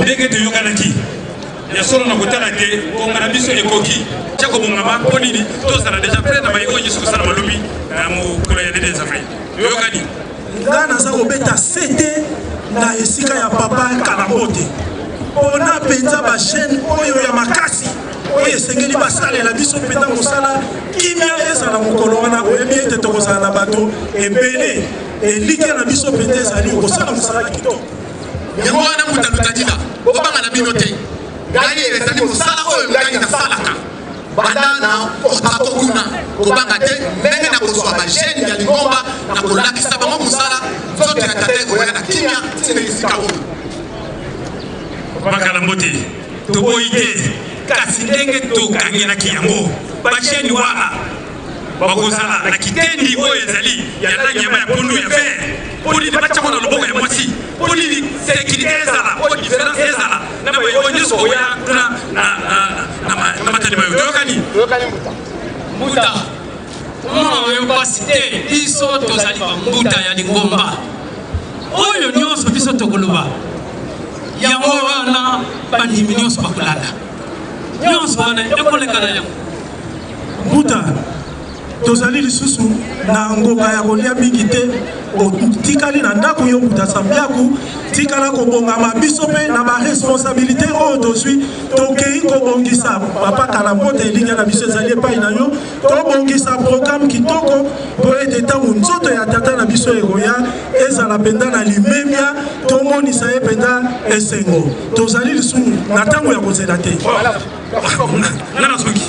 Ndenge toyokanaki ya solo na kotala te ngonga na biso ekoki tia kobongama mpo nini tozala deja près na maye oyo nyonso kosalama lobi na mokolo ya le 2 avril. Toyokani. Nga naza kobeta sete na esika ya papa Kalambote pona penza ba chaine oyo ya makasi oyo esengeli basalela biso mpenza mosala kimia ezala mokolo wana. Oyebi ete tokozala na bato ebele, elikya na biso mpenza ezali kosala mosala kitoko. Yango wana Mbuta Lutadila, bobanga na bino te, ngai ezali mosala oyo ngai nasalaka banda na Otako kuna, kobanga te ndenge nakozwa ba jeunes ya lingomba, nakolakisa bango mosala, nzoto ya tata ekoya na kimia ti na esika oyo. Papa Kalambote, toboyi te, kasi ndenge tokangelaki yango ba jeunes wana bakozala na kitendi oyo ezali ya langi ya mai ya pondu ya vert, mpo nini batya ngo na loboko ya mwasi? Mpo nini securite ezala, mpo difference ezala na baye oyo nyonso bakoya kuna na Matadi Mayo. Toyokani? Toyokani mbuta. Mbuta, komona na yo mpasi te, biso tozali bambuta ya lingomba oyo nyonso biso tokoloba yango wana bandimi nyonso bakolanda nyonso wana ekoleka na yango. Mbuta, tozali lisusu na ngonga ya kolia mingi te, otikali na ndako yo Mbuta Sambiaku, tikala kobongama. Biso mpe na ba responsabilite oyo tozwi, tokei kobongisa papa Kalambote, elikya na biso ezali epai na yo, tobongisa programme kitoko mpo ete ntango nzoto ya tata na biso ekoya ezala mpenza na limemia, tomonisa ye mpenza esengo. Tozali lisusu na ntango ya kozela te. Nga nazoki.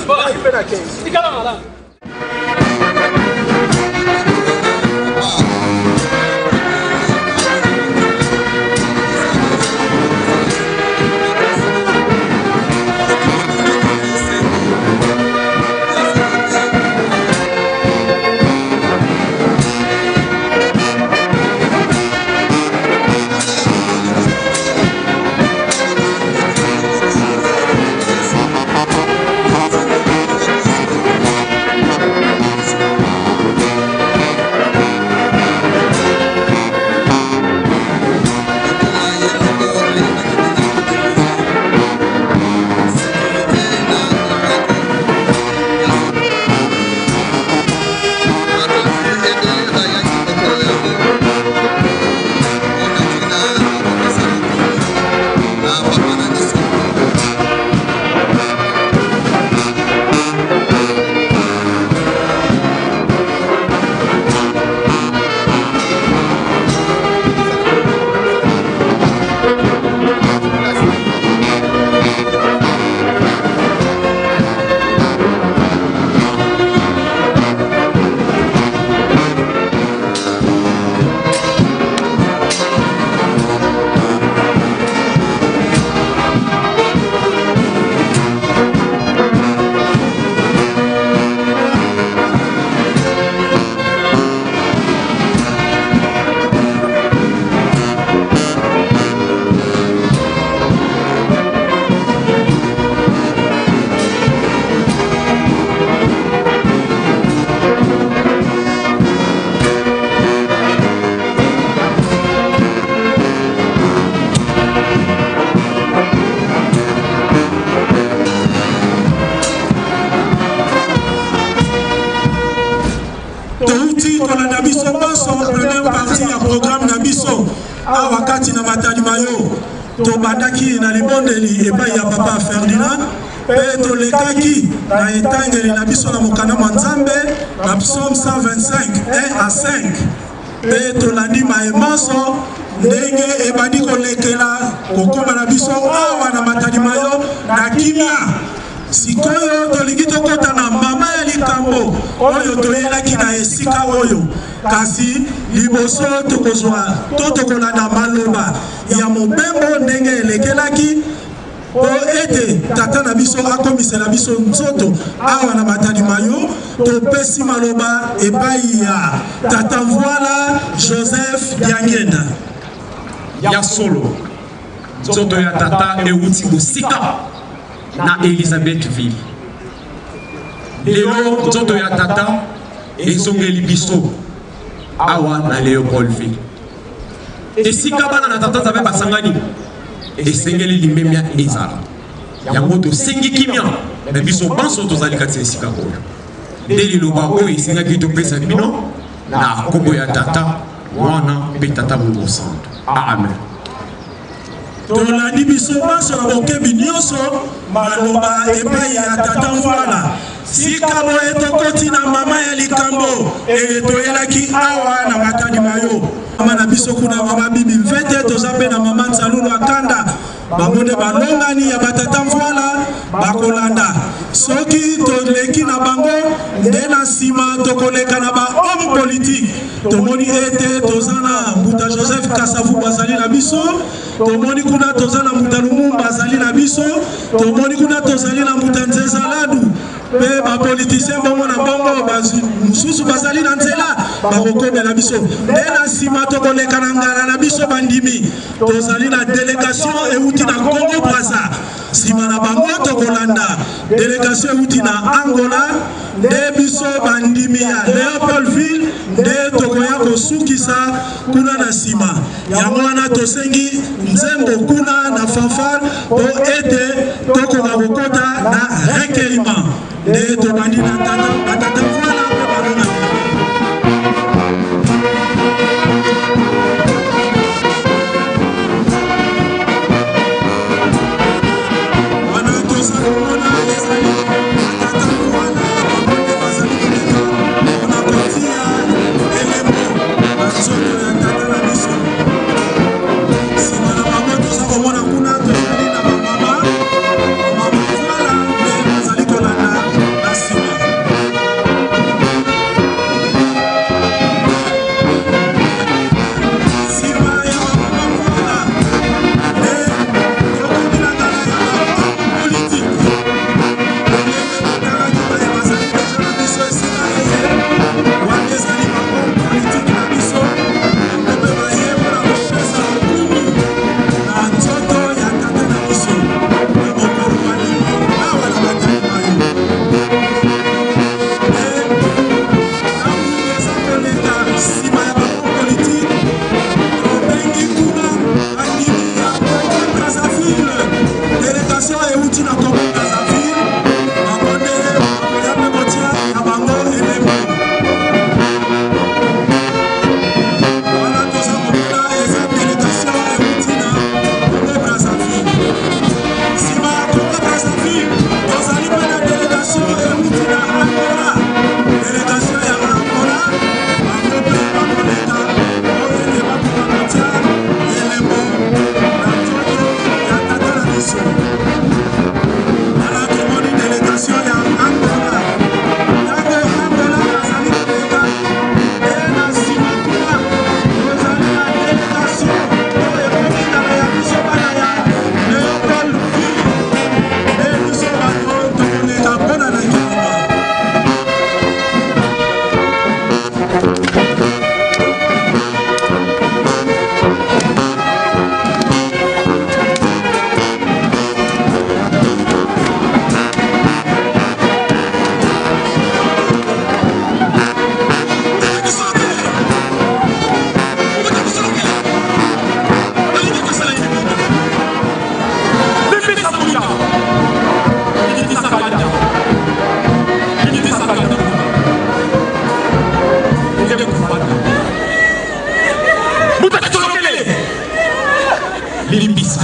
Touti kolanda biso banso première partie ya programme na biso awa kati na Matadi Mayo. Tobandaki na libondeli epai ya Papa Ferdinand mpe tolekaki na etangeli na biso na mokanda mwa Nzambe na Psaume 125 1 à 5 mpe tolandi maye manso ndenge ebandi kolekela kokoma na biso awa na Matadi Mayo na kimia. Sikoyo tolingi tokota na mama ya likambo oyo toyelaki na esika oyo, kasi liboso tokozwa to tokolanda maloba ya mobembo ndenge elekelaki mpo ete tata na biso akomisela biso nzoto awa na Matadi Mayo. Topesi maloba epai ya tata Mvuala Joseph Diangenda. Ya solo, nzoto ya tata euti mosika na Elizabethville. Lelo nzoto ya tata ezongeli biso awa na Leopoldville, esika bana na tata Nzambe basangani. Esengeli limemia ezala. Yango tosengi kimia na biso banso tozali kati ya esika oyo. Nde liloba oyo esengaki topesa bino na nkombo ya Tata, Mwana mpe Tata Molimo Santu. Amen. Tolandi biso banso na bokebi nyonso maloba epai ya Tata Mvuala. Sika boye tokoti na mama ya likambo eye toyelaki awa na Matadi Mayo. Mama na biso kuna mama Bibi Mvete, toza mpe na mama Nsalulu Akanda, bango nde balongani ya batata Mvuala bakolanda. Soki toleki na bango nde na nsima tokoleka na ba homme politique. Tomoni ete toza na Mbuta Joseph Kasavubu azali na biso, tomoni kuna toza na Mbuta Lumumba azali na biso, tomoni kuna tozali na Mbuta Nzeza Ladu mpe bapolitisien bongo na bongo mosusu bazali na nzela bakokomela biso. Nde na nsima tokoleka na ngala na biso bandimi, tozali na delegation euti na Congo Brazza. Nsima na bango tokolanda delegation euti na Angola, nde biso bandimi ya Leopoldville nde tokoya kosukisa kuna na nsima. Yango wana tosengi nzembo kuna na fanfare mpo ete tokoka kokota na recueillement. Nde tobandi na tata batata mvwala mpe balona. Wana toza komona ezali batata mvwala bango nde bazali koleka mpona kotia elembo na nzoto ya tata na biso. Nsima na bango toza komona kuna tozali na bamama bamama mvwala nde bazali kolanda na nsima. Nsima ya bamama mvwala nde tokomi na ngala ya bahomme politique. Ndenge totalaki baye bazali deja na biso esika eye wana ezali bahomme politique na biso, bango mpe baye mpona kopesa lokumu na nzoto ya tata na biso na mokolo bandimi awa na Matadi Mayo. Nde ntango toza koleka nsima ya bahomme politique, tobengi kuna bandimi ya Congo Brazzaville, delegation euti na Congo Brazzaville, bango nde bakoya mpe kotia ya bango elembo. Wana toza komona eza delegation euti na Congo Brazzaville. Nsima ya Congo Brazzaville, tozali mpe na delegation euti na Angola. Delegation ya Angola, bango mpe bakoleka mpo ete bakoka kotia elembo na nzoto ya tata na biso. Wana tomoni delegation ya Angola. Ntango Angola azali koleka, nde na nsima kuna tozali na delegation oyo ekomi ngala ya biso bana ya Leopoldville. Nde biso bato tokoleka mpo na Nakilima. Limbisa,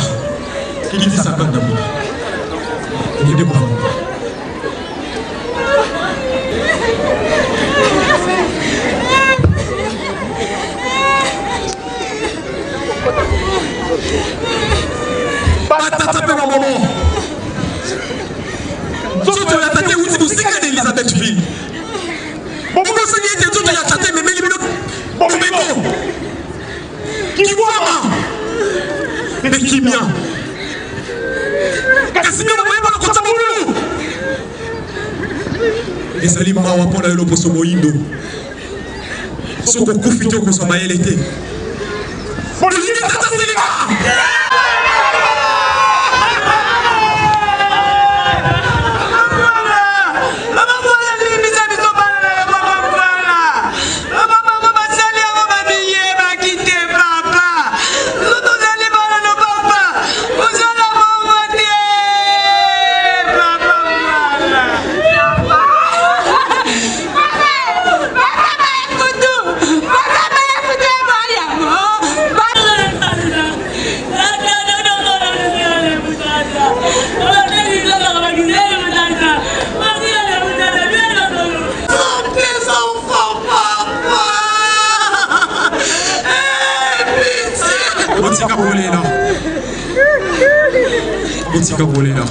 kilitisa kanda mbuta. Ngende kofanda. Batata mpe bamama, nzoto ya tata euti mosika na Elizabethville. Bobosani ete nzoto ya tata ememeli bino mobeko, kibwama mpe kimia, kasi bino boyebaka kotya mobulu. Ezali mawa mpo na yo loposo moindo. Soki okufi te okozwa mayele te. Bolingi tata Seleka! Botika kolela,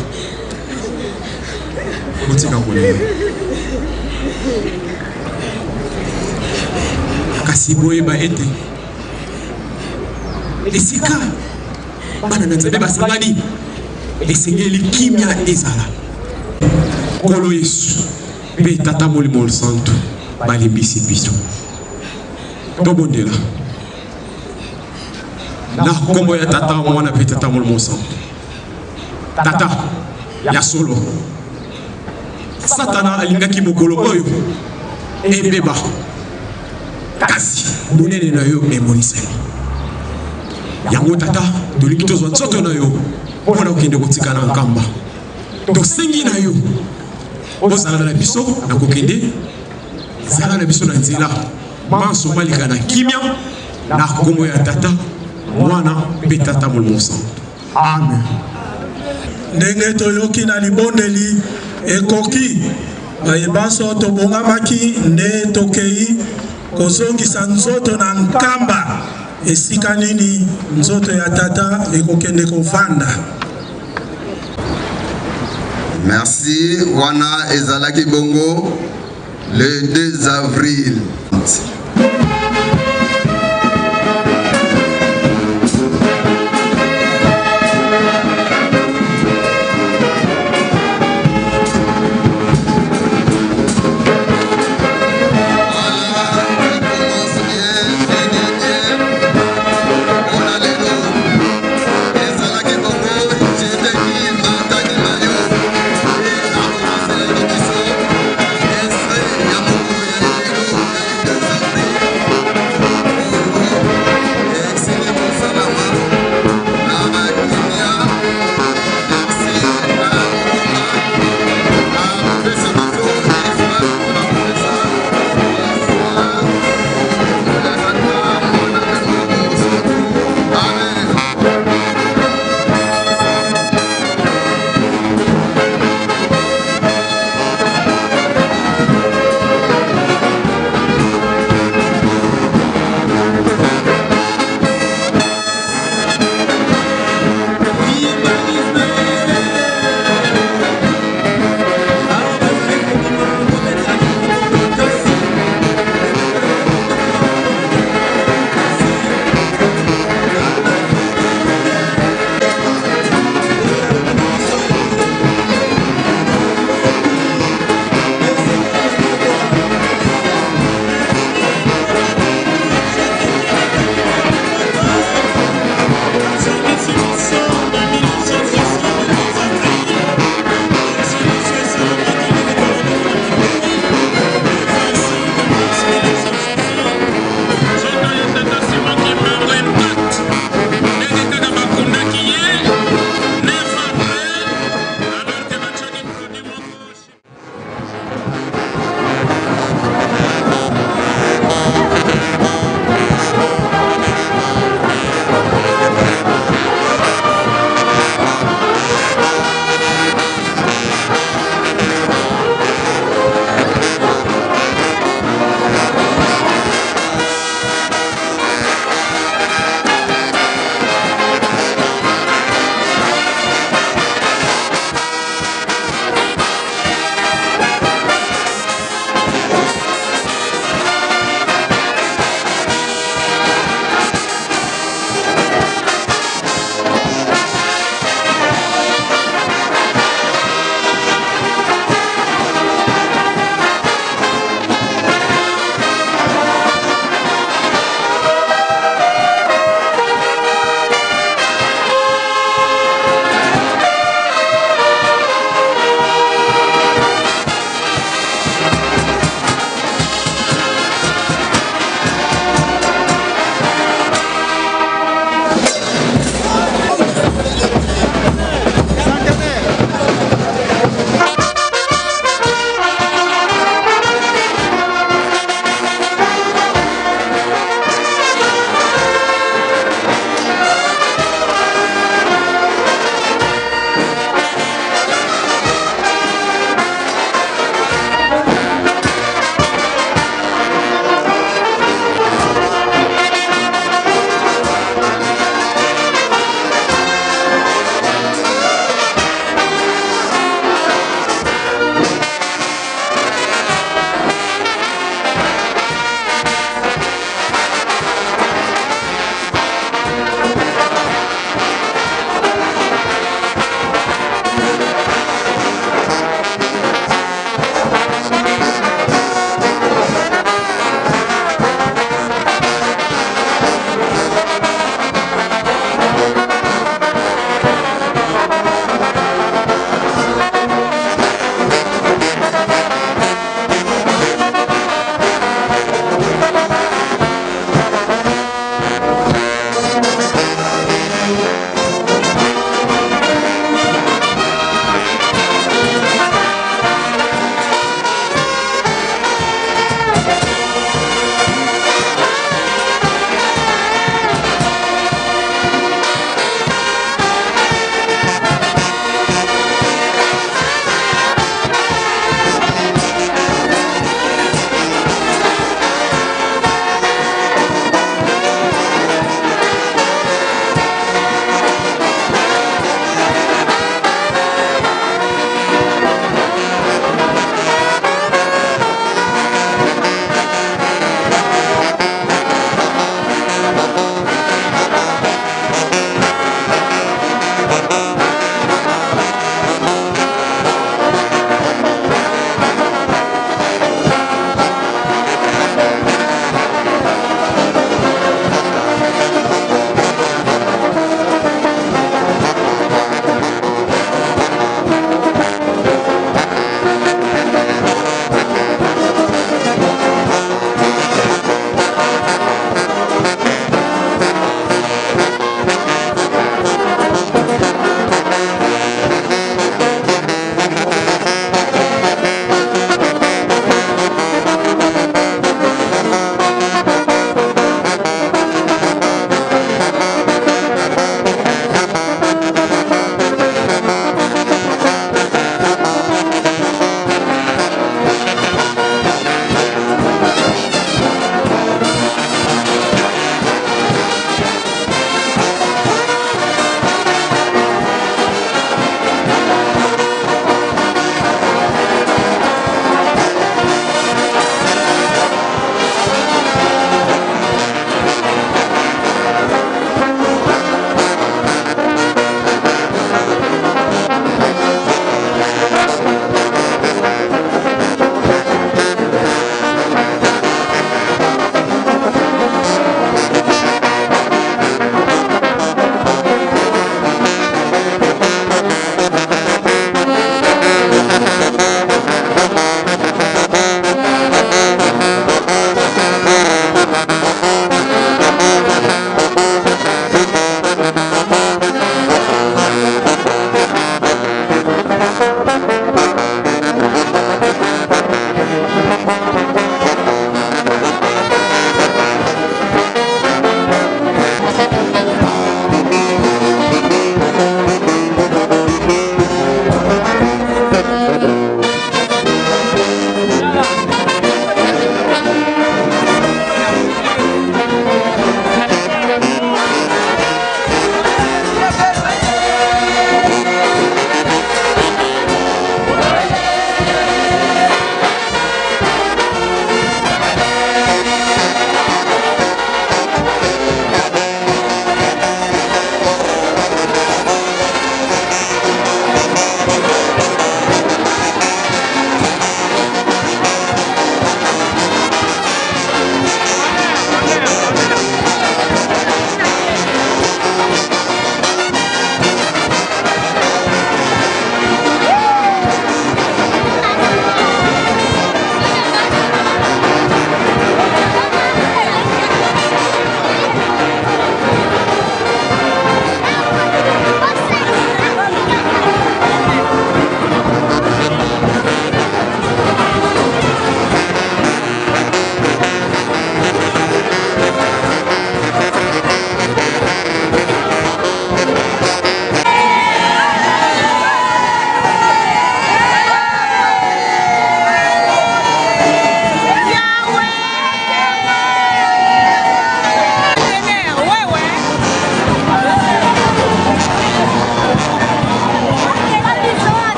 botika kolela, kasi boyeba ete esika bana na Nzambe basangani, esengeli kimia ezala. Nkolo Yesu mpe Tata Molimo Santu balimbisi biso. Tobondela na nkombo ya Tata, Mwana mpe Tata Molimo Santu. Tata ya solo, Satana alingaki mokolo oyo ebeba, kasi monene na yo emonisami. Yango Tata, tolingi tozwa nzoto na yo mpo na kokende kotika na nkamba. Tosengi na yo ozala na biso na kokende, zala na biso na nzela manso malika na kimia, na nkombo ya Tata, Mwana mpe Tata Molimo Santu. Amen. Ndenge toyoki na libondeli ekoki, baye banso tobongamaki nde tokei kozongisa nzoto na nkamba, esika nini nzoto ya tata ekokende kovanda. Merci. Wana ezalaki bongo le 2 avril.